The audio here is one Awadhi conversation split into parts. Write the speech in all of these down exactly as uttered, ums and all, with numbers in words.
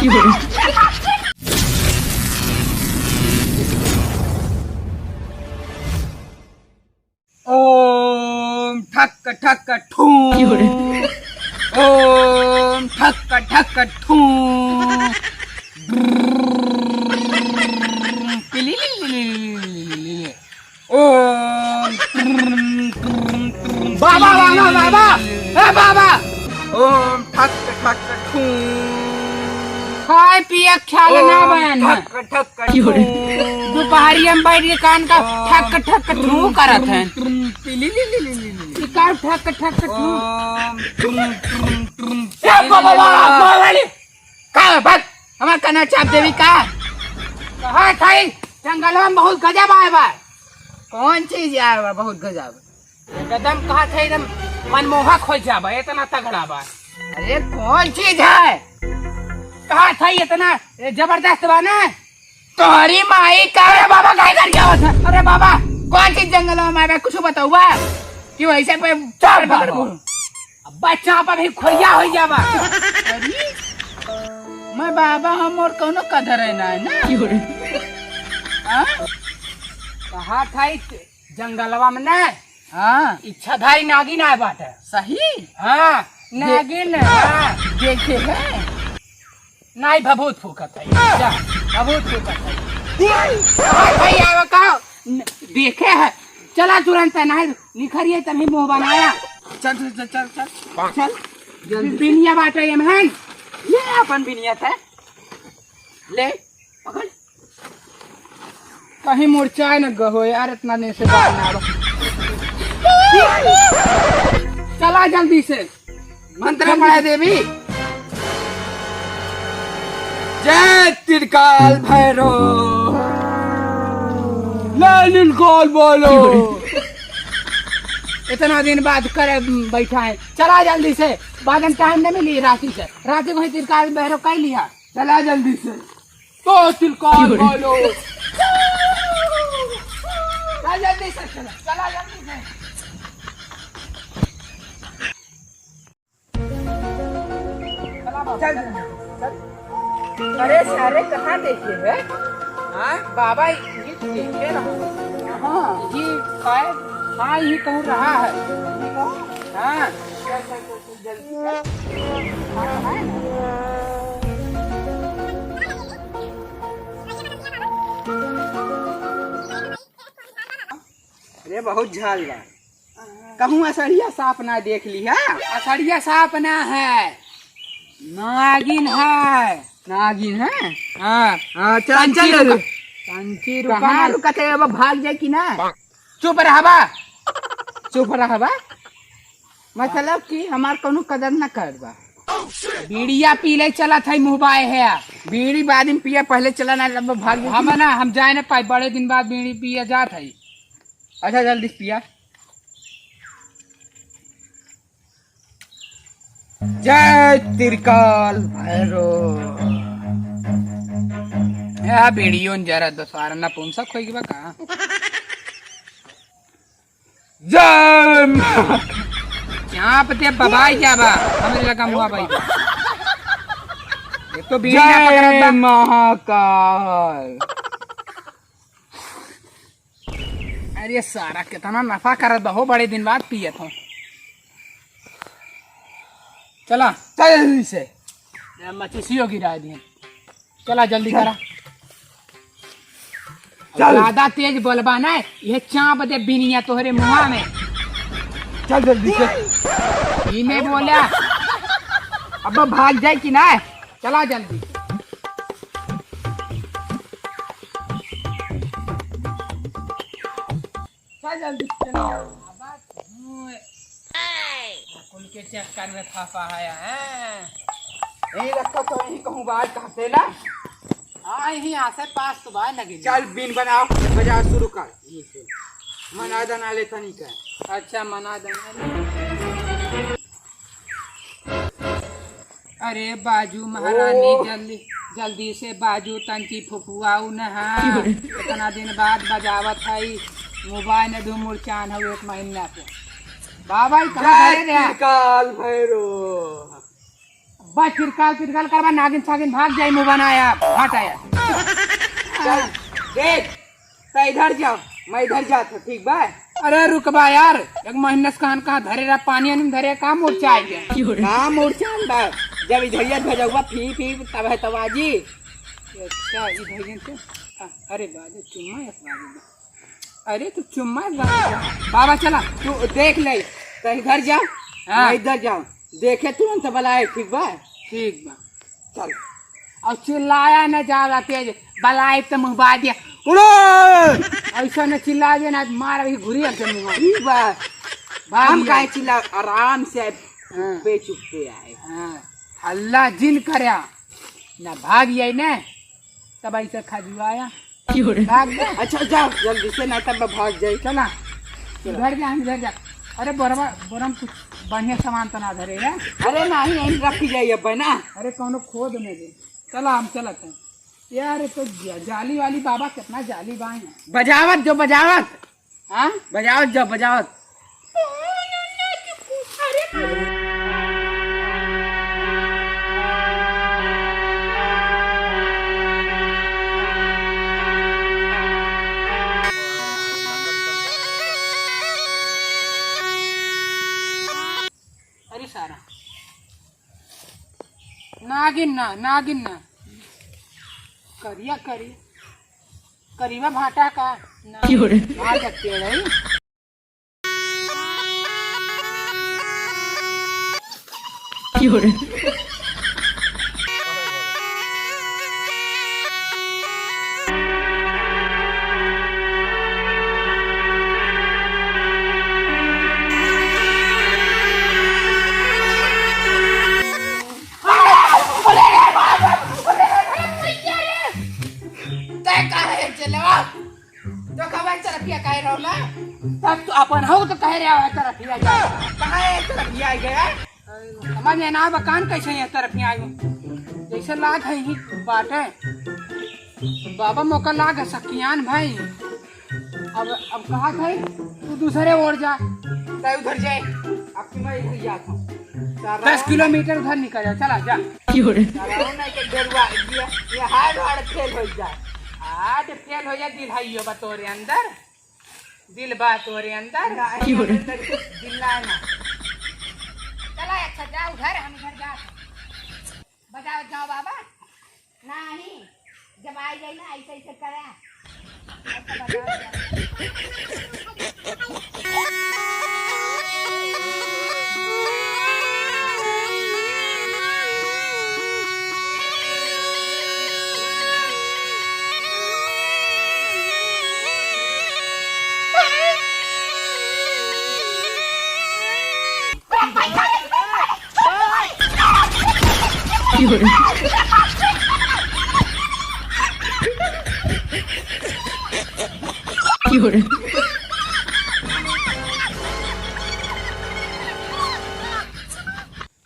ओम ठक ठक ठू। ओम ठक ठक ठू। ओम। बाबा, बाबा, बाबा, ए बाबा। ओम ठक ठक ठू। खाए पिए ख्याल ना ओम बयान। ठक ठक ठू। दोपहरिया में बैठ के कान का ठक ठक ठू करत हैं। ई का ठक ठक ठू? ओम। ए बाबा, बाबा, बाबा। का बक? हमार कना चाप देवी का? कहा थाई, जंगलवा में बहुत गजब आए बा। कौन चीज आए बा बहुत गजब? एकदम कहा था, एकदम मनमोहक हो जाबा, इतना तगड़ा बा। अरे कौन चीज है? कहा था इतना, ए, जबरदस्त बा ना? तोहरी माई का, अरे बाबा, काहे कर क्या होता? अरे बाबा, कौन चीज जंगलवा में आए बा? कुछ बताउबा कि वैसे पे चल बाबा। अब बच्चा पर भी खोइया हो जाबा। अरे, मैं बाबा हम और कौनो कदर है ना, है ना? क्यों रे? हाँ? कहा था इ जंगलवा में ना? हाँ। इच्छाधारी नागिन आए बाटे। सही? हाँ, दे-, नागिन, हाँ। देखे है? नाहीं, भभूत फूकत है। जा, भभूत फूकत है। भाई, आवा का? न-, देखे है। चला तुरंत है, नाहीं, निखरिए तभी मुँह बनाया। चल, चल, चल, चल, चल। चल। जल्दी। बिनिया बाटे ये महन। ले अपन बिनिया थे। ले, पकड़। कहीं मुरचाए न गहो यार, इतना ने से बाहर ना आवा। चला जल्दी से। मंत्र पढ़ा देवी। जय त्रिकाल भैरव। ले नीलकमल बोलो। इतना दिन बाद करे बैठा है। चला जल्दी से। बाद में टाइम नहीं मिली राती से। राती को ही त्रिकाल भैरव कह लिया। चला जल्दी से। तो त्रिकाल बोलो। चला जल्दी से, चला, चला जल्दी से। चल, चल। अरे सारे, कहाँ देखे है? हाँ, बाबा, ये देखे रहो। हाँ, ये काय? हाँ, ये कहूँ रहा है। हाँ। चल, चल, चल, चल, जल्दी चल। हाँ, है ना? अरे, बहुत झाल बा। कहूँ असड़िया साँप ना देख लिहा? असड़िया साँप ना है, नागिन है। नागिन है? हाँ। हाँ, चल, पंची चल, रुका। चल। पंची रुका कहाँ ना। रुकत है, अब भाग जाए कि ना? चुप रहबा, चुप रहबा। मतलब कि हमार कौनो कदर न करबा। बीड़िया पी ले चला था मुँह बाए है। बीड़ी बाद में पिया, पहले चला ना, अब भाग जाए कि हम ना। ना, हम जाए ना पाए, बड़े दिन बाद बीड़ी पिया जात है। अच्छा, जल्दी पिया। जय त्रिकाल भैरव। या बीड़ियों जरा दो सारा नपुंसक होई बा का? जय माँ। क्या पते बबाई जाबा, हमरे लगा मुआ बाई। एक तो बीड़ी ना पकड़त बा। जय महाकाल। अरे सारा, कितना नफा करत बा हो, बड़े दिन बाद पियत हो। चला। चल जल्दी से। ए, मचिसियो गिरा दिए। चला जल्दी चल। करा। चल। ज्यादा तेज बोलबा ना, ये चाप दे बिनिया तोहरे मुँहा में। चल जल्दी से। इमे बोला। अब भाग जाए कि ना? चला जल्दी। चल जल्दी, चल। अब तू कुल के चक्कर में फंसा है, हैं? यही रखा तो यही कहूँ बात कहते ना। हाँ, यही आसे पास तो बाहर लगे। चल, बीन बनाओ, बजाओ, शुरू कर। ये से। मना दना ले तनी का। अच्छा, मना दना ले। अरे बाजू महारानी, ओ। जल्दी, जल्दी से बाजू, तंची फुफुआऊ न है। क्यों रे? इतना दिन बाद बजावत है, मोबाइल न धूम मुरचान हो एक महीना पे। बाबा, ई कहाँ जय घरे रे? त्रिकाल भैरव। बस तिरकाल तिरकाल करबा, नागिन सागिन भाग जाई, मुँह बनाया, हट आया। चल, देख, त इधर जाओ, मैं इधर जात हूँ, ठीक बा? अरे रुकबा यार, एक महीना से कहन कहाँ धरे रहा, पानी वानी में धरे, कहाँ मुरझा गया? कहाँ मुरझा बा? जब इधरिया भेजौबा फी फी तब है तबाजी। अच्छा, इधरिया से, अ-, अरे बाजे चुम्मा एक बाजे बा। अरे तू चुम्मा एक बाजे बा। बाबा चला। तू देख ले, कहीं घर जाओ, हाँ। मैं इधर जाओ, देखे तुरंत बलाए, ठीक बा? ठीक बा। चल। और चिल्लाया न ज्यादा तेज, बलाइब त मुँह बाज दिया, "उड़ो!" ऐसा न चिल्ला दे ना, मार अभी घुरी अब मुँह। ठीक बा। भाग हम गया। काहे चिल्ला, आराम से आए, हाँ। चुप्पे चुप्पे आए। हाँ। हल्ला जिन करया, ना भाग जाए ना, तब ऐसे खजुआया। क्यों रे? भाग गया। अच्छा जाओ जल्दी से, ना तब भाग जाए। चला। चला। घर जा, हम घर जा। अरे बोरवा, बोरम कुछ बढ़िया सामान तो ना धरे है। अरे नहीं, यहीं रखी जाइए अब ना। अरे कौनो खोद में दे। चला, हम चलत हैं। यार, ये तो जा-, जाली वाली बाबा कितना जाली बाएँ हैं। बजावत जो बजावत। हाँ? बजावत जो बजावत। अरे सारा। नागिन ना, नागिन ना। करिया, करिया। करिया भाटा का ना। क्यों रे? भाटा का पेड़ है। क्यों रे? तै काहे चलवा? तो कब एक तरफिया काहे रहला? तब तो अपन हो तो कहे रहे हो एक तरफिया जा। कहाँ एक तरफिया आ गया? समझ में ना बा कान कैसे एक तरफिया आई? जैसे लाग है ही बाटे। बाबा मौका लाग है सकियान भाई। अब, अब कहा था तू दूसरे ओर जा। तै उधर जाए। अब कि मैं इधर जात हूँ। सारा दस किलोमीटर उधर निकल जा, चला जा। क्यों रे? साला नहीं के डेरुआ, ये, ये हार्ड, हार्ड फेल हो जाए। हार्ड फेल हो जाए, दिल है यो बा तोरे अंदर। दिल बा तोरे अंदर। ना, क्यों रे? अंदर के दिल ना है ना। चला अच्छा, जाओ घर, हम घर जा। बजाओ, जाओ बाबा। नहीं, जब आई जाई ना, ऐसे, ऐसे करा। ऐसे बजाओ, जाओ।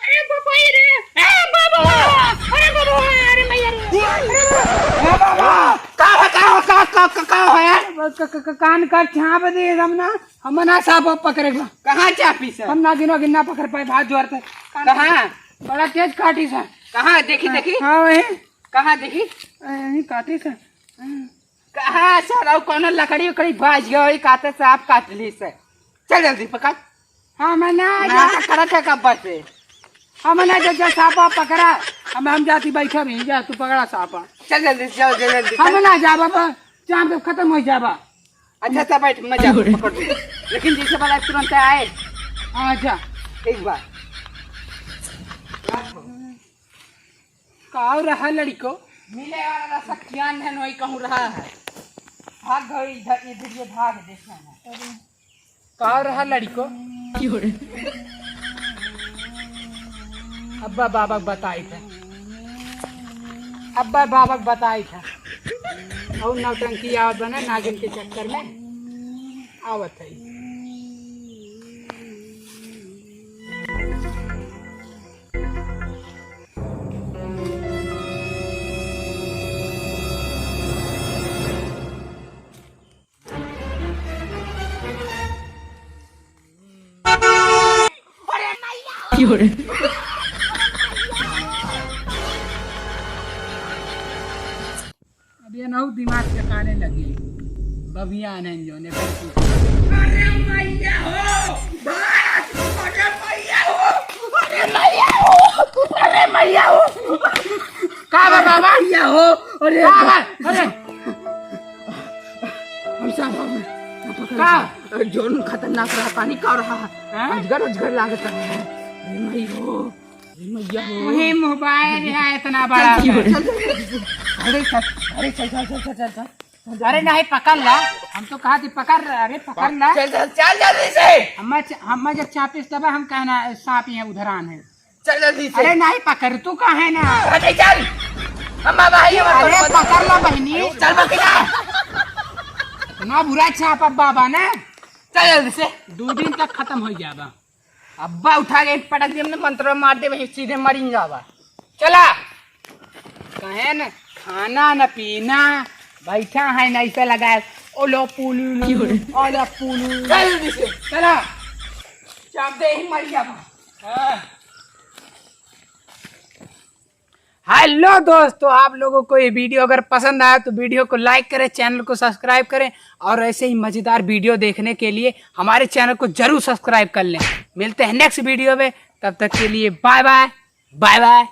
अरे बाबा रे, ए बाबा, अरे बाबा, अरे मैया रे, अरे बाबा। ए बाबा, का है, का है, का, का, का, का है? क-, क-, क-, कान का छाप दे, हम ना, हम ना साँप पकड़े बा। कहाँ चापी से? हम नागिन वागिन ना पकड़ पाए, हाथ जोड़ते। कहाँ? बड़ा तेज काटी से। कहाँ? देखी, हाँ, देखी। हाँ, वही। कहाँ देखी? ए, यहीं काटी से। कहाँ सर, और कौनो लकड़ी उकड़ी बाज गयो, ई काटे से आप काट ली से। चल जल्दी पकड़। हाँ, मैं ना जा। नाटक करत है कब से। हाँ, मैं ना जा, जा सापा पकड़ा। हम, हम जाती बैठा भी, जा तू पकड़ा सापा। चल जल्दी, जाओ, जल्दी, जल्दी, हम चल। ना जा बाबा, जाम तो खत्म हो जाबा। अच्छा, अच्छा, बैठ, मैं जा, पकड़ दूँ। लेकिन जैसे वाला तुरंत आए। हाँ, जा। एक बार। काव रहा लड़िको? मिले वाला रहा, सखियान है, वही कहूँ रहा है। भाग गई इधर, इधर ये भाग, देखना है। काव रहा लड़िको? अब्बा बाबा क बताई था, अब्बा बाबा क बताई था। और नौटंकी आवत बने नागिन के चक्कर में आवत है। नौ दिमाग चकाने लगी। बबिया नहीं जो ने अरे मैया हो, बाप! अरे मैया हो, अरे मैया हो, अरे मैया हो। का बा बाबा? मैया हो, अरे का बा? अरे हम सब हम का? जोन खतरनाक रहा, पानी का रहा है? हाँ? अजगर, अजगर लागत है। अरे मैया हो। अरे मैया हो। वही मोबाइल है इतना बड़ा। चल, चल, चल, चल। अरे चल, अरे चल, चल, चल, चल, चल। अरे नहीं, पकड़ ला। हम तो कहा थी पकड़, अरे पकड़ ला। चल, चल, चल जल्दी से। हमें च-, हमें जब चापिस तब हम कहना सांप यहाँ उधरान है। चल जल्दी से। अरे नहीं, पकड़ तू कहाँ है ना? अरे चल। हम बाबा है, ये अरे मत पकड़ ला बहनी। अरे चल बाकी ना। इतना बुरा छाप अब बाबा ने। चल जल्दी से। दो दिन तक खत्म हो जाबा। अब्बा उठा के पटक दे, हमने मंत्र मार दे, वहीं सीधे मरिन जाबा। चला। कहे न खाना न पीना, बैठा है न ऐसे लगाए, ओलो पुलू, ओलो पुलू। चल जल्दी से। चला। चाप दे, ही मर जाबा। हाँ। हेलो दोस्तों, आप लोगों को ये वीडियो अगर पसंद आया तो वीडियो को लाइक करें, चैनल को सब्सक्राइब करें और ऐसे ही मज़ेदार वीडियो देखने के लिए हमारे चैनल को जरूर सब्सक्राइब कर लें। मिलते हैं नेक्स्ट वीडियो में, तब तक के लिए बाय बाय, बाय बाय।